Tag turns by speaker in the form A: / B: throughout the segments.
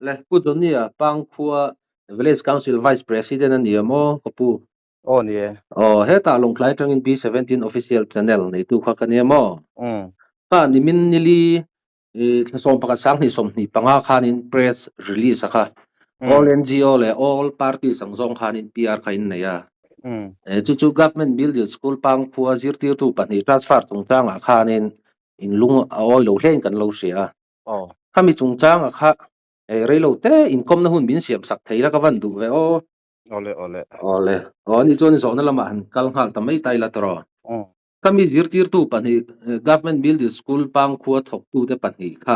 A: Le Pu Johnny-a Pangkhua Village Council Vice President a ni a maw ka pu?
B: Aw ni e.
A: Aw, hetah Lawngtlai atangin B17 Official Channel neitu kha ka nia maw?
B: Umm.
A: Kha nimin nili i thlasawm pakhat sanghnih 25 khanin press release a kha All NGO leh All Parties ang zawng khanin PR kha in nei a. Chu chu Government Middle School Pangkhua zirtirtu pahnih transfer chungchangah khanin in lung a awi lo hlein kan lo hria a. Khami chungchanga kha reilo te inkawmna hun min siam sak thei la ka van duh ve aw.
B: Awle awle.
A: Awle. Aw ani chuan zawhna lamah han kal nghal ta mai ta ila tawh rawh. Khami zirtirtu pahnih Government Middle School Pangkhua thawktute pahnih kha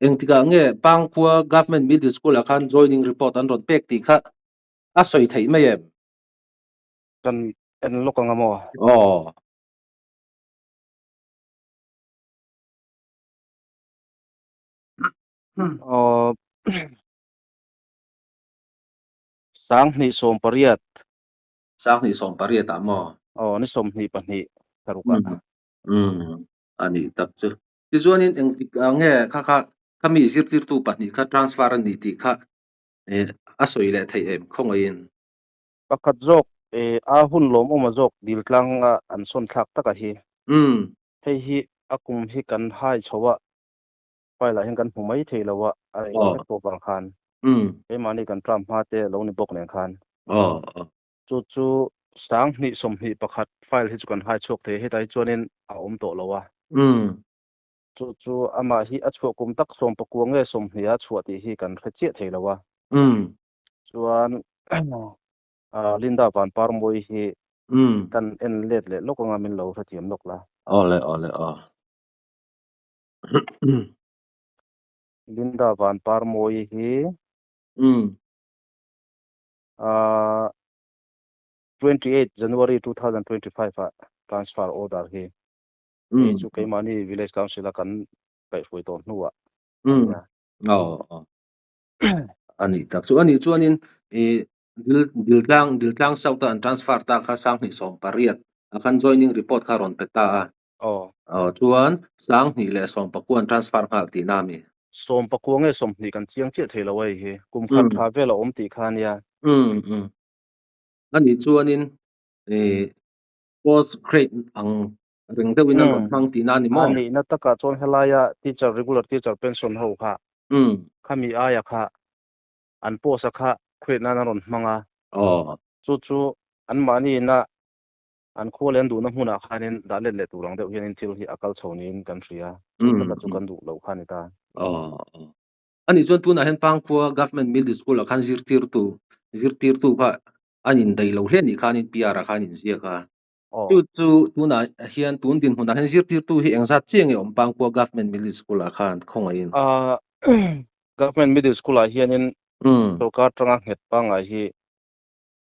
A: engtikah nge Pangkhua Government Middle School ah khan joining report an rawn pek tih kha a sawi theih mai em?
B: Kan en lawk ang a maw?
A: Aw.
B: Aw. 2018.
A: 2018 ah maw?
B: Aw, ni 22 thlaruk ah.
A: Umm, a nih tak chu. Tichuanin engtik ah nge kha kha khami zirtirtu pahnih kha transfer a ni tih kha a sawi leh theih em khawngaihin?
B: Pakhat zawk a hun lawmawma zawk dil tlanga an sawn thlak taka hi. Hei hi a kum hi kan hai chho a, file ah hian kan hmu mai thei lo a, a rei vek tawh vang khan. Keimahni kan term hma te lo ni bawk nen khan. Chu chu 2021 file hi chu kan hai chhuak thei a, hetah hi chuanin a awm tawh lo a. Chu chu amah hi a chhuah kum tak 19 nge 20 a chhuah tih hi kan hre chiah thei lo a. Chuan Linda Vanparmawi hi kan en let leh lawk anga min lo hrethiam lawk la.
A: Awle awle aw.
B: Linda Vanparmawi hi 28 January 2025 ah transfer order hi hei chu keimahni village council a kan kaihhruai tawh hnuah a nia.
A: Aw aw. A nih tak chu. A nih chuanin i dil diltlang diltlang south a an transfer ta kha 2018 a khan joining report kha a rawn pe ta a.
B: Aw.
A: Aw chuan 2019 an transfer nghal tihna a mi?
B: 19 nge 20 kan chiang chiah thei lo a hei hi. Kum khat tha vel a awm tih kha a nia.
A: Umm umm. A nih chuanin i post grade ang reng deuhin an rawn hmang tihna a ni maw?
B: A nihna takah chuan helaia teacher regular teacher pension ho kha khami aia kha an post a kha grade nan an rawn hmang a. Chu chu anmahni ina an khua leh an duhna hmunah khanin dah let leh tur ang deuh hianin thil hi a kal chho niin kan hria. Chu taka chu kan duh loh kha a ni ta.
A: A nih chuan tunah hian Pangkhua Government Middle School ah khan zirtirtu zirtirtu kha an indaih lo hle anih khanin PR ah khan an inziak a. Chu chu tunah hian tun dinhmunah hian zirtirtu hi engzat chiah nge awm Pangkhua Government Middle School ah khan khawngaihin?
B: Government Middle School ah hianin sorkar tanga nghet pangngai hi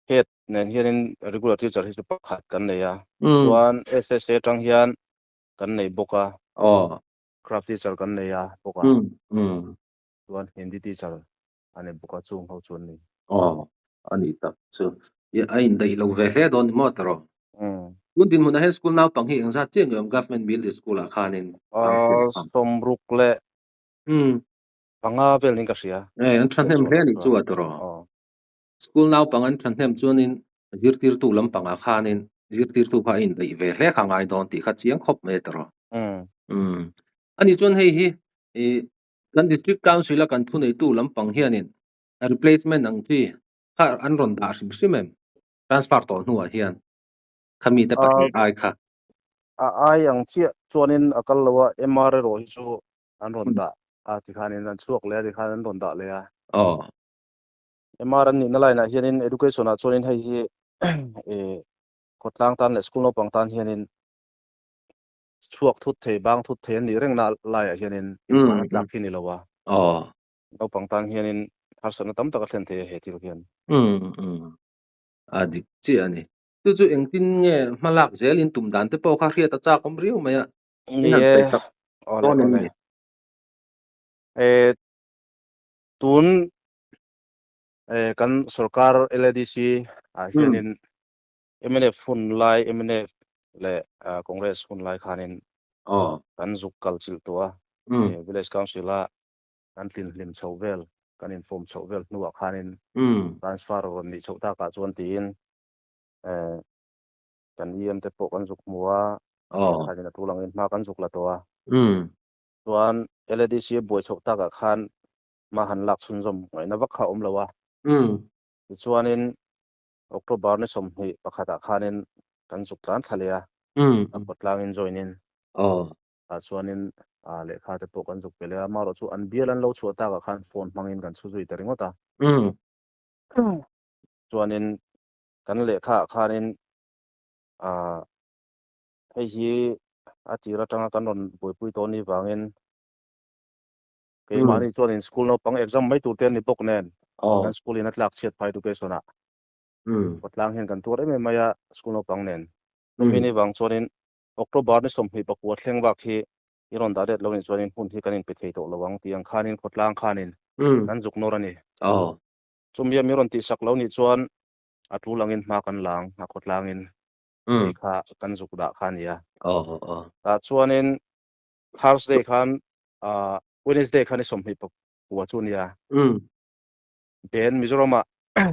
B: head nen hianin regular teacher hi chu pakhat kan nei a, chuan SSA tang hian kan nei bawk a, craft teacher kan nei a bawk a, chuan Hindi teacher a nei bawk a, chung ho chu an ni.
A: Aw, a ni tak chu. A indaih lo ve hle dawn ni maw tawh? Tun dinhmunah hian school naupang hi engzat chiah nge awm Government Middle School ah khanin?
B: 65 vel niin ka hria.
A: An thahnem hle a nih chu a tawh. School naupang an thahnem chuanin zirtirtu lampangah khanin zirtirtu kha a indaih ve hle kha ngai dawn tih kha chiang khawp mai a ti rawh. Umm. Ani chuan hei hi ih kan District Council a kan thuneitu lampang hianin replacement ang chi kha an rawn dah hrim hrim em? Transfer tawh hnuah hian khami te pahnih ai kha.
B: A ai ang chiah chuanin a kal lo a, MR erawh hi chu an rawn dah a tikhanin an chhuak leh a tikhan an rawn dah leh a.
A: Aw.
B: MR an nihna line ah hianin education ah chuanin hei hi khawtlang tan leh school naupang tan hianin chhuak thut thei bang thut thei an nih reng na laiah hianin inhman a tlak hi ni lo a. Naupang tan hianin harsatna tam tak a thlen thei a he thil hian.
A: A dik chiah a ni. Chu chu engtin nge hma lak zelin tum dan te pawh kha hriat a chak awm riau mai a.
B: Ni e. Awle awle. Tun kan sorkar LADC ah hianin mnf hun lai mnf leh Congress hun lai khanin kan zuk kal chilh tawh a, Village Council a kan tlin hlim chho vel. Kan inform chhoh vel hnuah khanin transfer a rawn nih chhoh takah chuan tiin kan EM te pawh kan zuk hmu a, khanin a tul angin hma kan zuk la tawh a. Chuan LADC a buai chhoh takah khan hma han lak chhunzawm ngaihna vak kha a awm lo a. Tichuanin October ni 21 pakhatah khanin kan zuk tlan thla leh a, a khawtlangin join in. Tah chuanin lehkha te pawh kan zuk pe leh a, amaherawh chu an bial an lo chhuah takah khan phone hmangin kan chhu zui ta ringawt a. Chuanin kan lehkha ah khanin hei hi a tir atanga kan rawn buaipui tawh ni vangin keimahni chuanin school naupang exam mai tur te an ni bawk nen kan school in a tlak chhiat phah education ah khawtlang hian kan tuar em em mai a school naupang nen. Chumi ni vang chuanin October ni 29 thleng bak hi i rawn dah let lo nih chuanin hun hi kan inpe thei tawh lo ang tih ang khanin khawtlang khanin kan zuk nawr a ni. Chumi a mi rawn tihsak lo nih chuan a tul angin hma kan la ang a khawtlangin tih kha kan zuk dah kha a ni a. Tah chuanin Thursday khan Wednesday khan ni 29 chu a ni a. Ben Mizoramah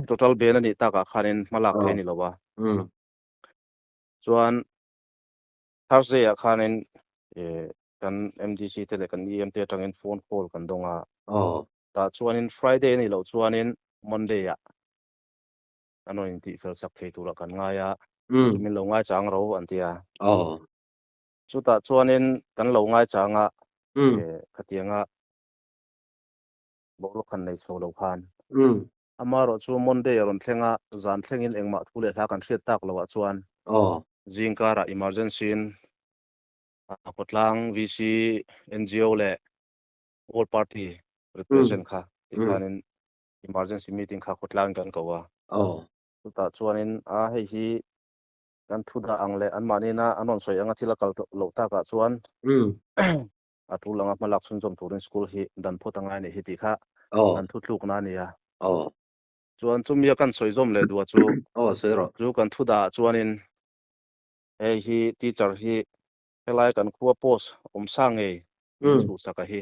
B: total ben a nih takah khanin hma lak theih a ni lo a. Chuan Thursday ah khanin kan MDC te leh kan EM te atangin phone call kan dawng a. Tah chuanin Friday a nih loh chuanin Monday ah kan rawn intih fel sak thei turah kan ngai a, chu min lo ngaichang ro an ti a. Chutah chuanin kan lo ngaichang a, khatianga boruak han nei chho lo khan. Amaherawh chu Monday a rawn thleng a, zan thlengin engmah thu leh hla kan hriat tak loah chuan zingkarah emergency in khawtlang VC, NGO leh all party represent kha tikhanin emergency meeting kha khawtlangin kan ko a. Chutah chuanin a hei hi kan thu dah ang leh anmahnina an rawn sawi anga thil a kal loh takah chuan a tul anga hmalak chhunzawm turin school hi dan phawt a ngai a nih hi tih kha an thutlukna a ni a. Chuan chumi a kan sawi zawm leh duh a chu chu kan thu dah ah chuanin hei hi teacher hi helai kan khua post awm sa ngei min chhuhsak a hi.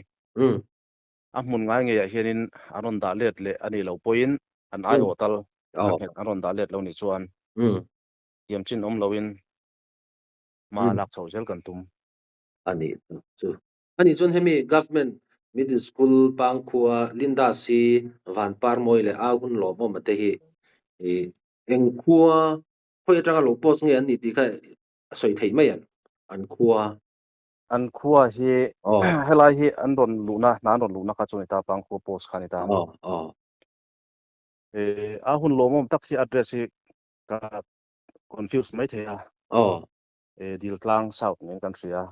B: A hmun ngai ngeiah hianin an rawn dah let leh a nih loh pawhin an aiawh tal a nghet an rawn dah let lo nih chuan thiam chin awm loin hma lak chho zel kan tum.
A: A nih tak chu. A nih chuan hemi Government Middle School Pangkhua Linda C Vanparmawi leh Au Hun Lawmawma te hi eng khua khawi atanga lo post nge an nih tih kha a sawi theih mai ang an khua.
B: An khua hi helai hi an rawn luhna hna an rawn luhna kha chu a ni ta Pangkhua post kha a ni ta. A hun lawmawm tak hi address hi ka confuse mai thei a. Diltlang South niin kan hria.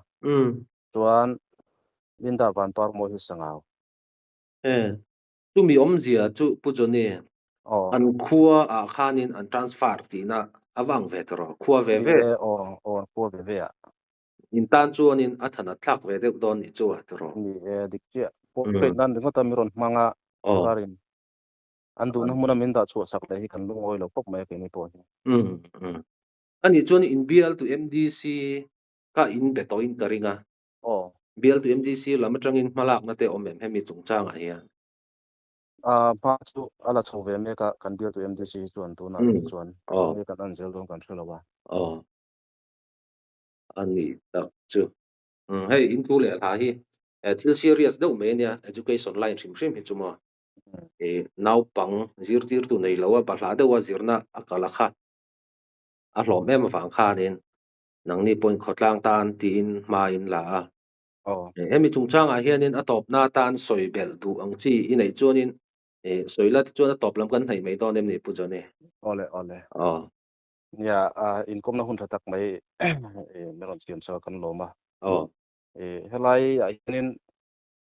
B: Chuan Linda Vanparmawi hi Sangau.
A: Chumi awmzia chu Pu Johnny an khua ah khanin an transfer tihna a vang ve ta rawh. Khua ve ve.
B: Aw an khua ve ve ah.
A: In tan chuanin a than a thlak ve deuh dawn nih chu a ti rawh.
B: Ni e, dik chiah. Portrait nan ringawt a mi rawn hmang a, karin an duhna hmuna min dah chhuah sak leh hi kan lungawi lo khawp mai a keini pawh hi.
A: Ani chuan in bial tu MDC ka in be tawhin ka ring a. Bial tu MDC lam atangin hmalakna te awm em hemi chungchangah hian?
B: Hma chu a la chho ve mek a, kan bial tu MDC hi chuan tunah hi chuan enge kan en zel dawn kan hre lo a.
A: A ni tak chu. Hei in thu leh hla hi thil serious deuh mai ania education line hrim hrim hi chu maw. Naupang zirtirtu nei lo a bahlah deuh a zirna a kal a kha a hlawm em avang khanin nangni pawhin khawtlang tan tiin hma in la a. Hemi chungchangah hianin a tawpna atan sawi belh duh ang chi i neih chuanin sawi la tichuan a tawp lam kan hnaih mai dawn em ni Pu Johnny?
B: Awle awle. Nia, inkawmna hun tha tak mai min rawn siam sak a kan lawm a. Helai ah hianin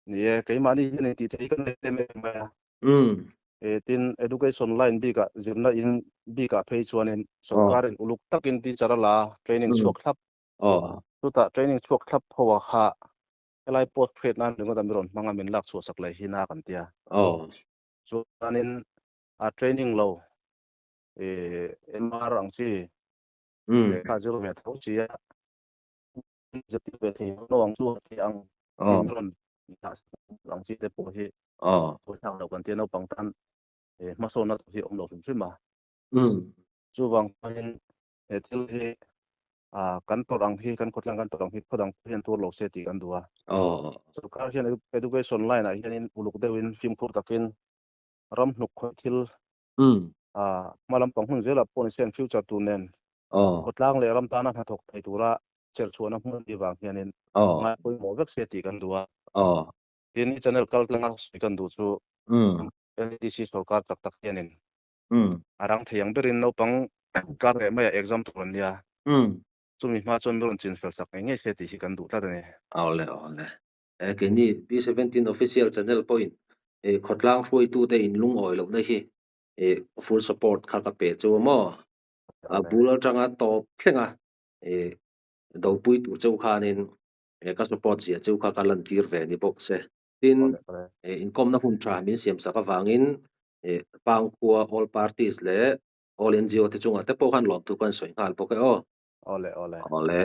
B: ni e, keimahni hian intih theih kan nei em em mai a. Tin, education line bikah zirna in bikah phei chuanin sorkarin uluk takin teacher a la training chhuak thlap. Chutah training chhuak thlap ho ah kha helai post create nan ringawt a mi rawn hmang a min lak chhuah sak leh hi na kan tia. Chuanin a training lo MR ang chi lehkha zir ve tho chi a zirtir ve thei lo ang chu a ti ang tih rawn dah sak. Ang chi te pawh hi
A: aw
B: thlak lo kan tia naupang tan hmasawnna hi awm lo hrim hrim a.
A: Um
B: Chuvang chuanin he thil hi kan tawrh ang hi kan khawtlang kan tawrh ang hi khawdang pawh hian tur lo se tih kan duh a.
A: Aw
B: Sorkar hian education line ah hianin uluk deuhin fimkhur takin ram hnuk khawih thil
A: um
B: hma lampang hun zelah pawh ni se an future tur nen
A: aw
B: khawtlang leh ram tana hnathawk thei tura cherchhuahna hmun anih vang hianin
A: aw
B: ngai pawimawh vek se tih kan duh a.
A: Aw
B: Tin i channel kal tlanga sawi kan duh chu
A: um
B: LDC sorkar tak tak hianin
A: um
B: a rang thei ang berin naupang kar leh maiah exam tur an nia.
A: Um
B: Chumi hma chuan rawn chin fel sak ngei ngei se tih hi kan duh tlat a ni.
A: Awle awle. E keini B17 official channel pawhin e khawtlang hruaitute in lungawi lohna hi e full support kha ka pe chu maw. A bul atanga tawp thlenga e dopui tur cheu khanin e ka support zia cheu kha ka lan tir ve ni bawk se. Tin e inkawmna hun tha min siam sak avangin e Pangkhua all parties leh all NGO te chungah te pawh khan lawmthu kan sawi nghal bawk e aw.
B: Awle awle.
A: Awle.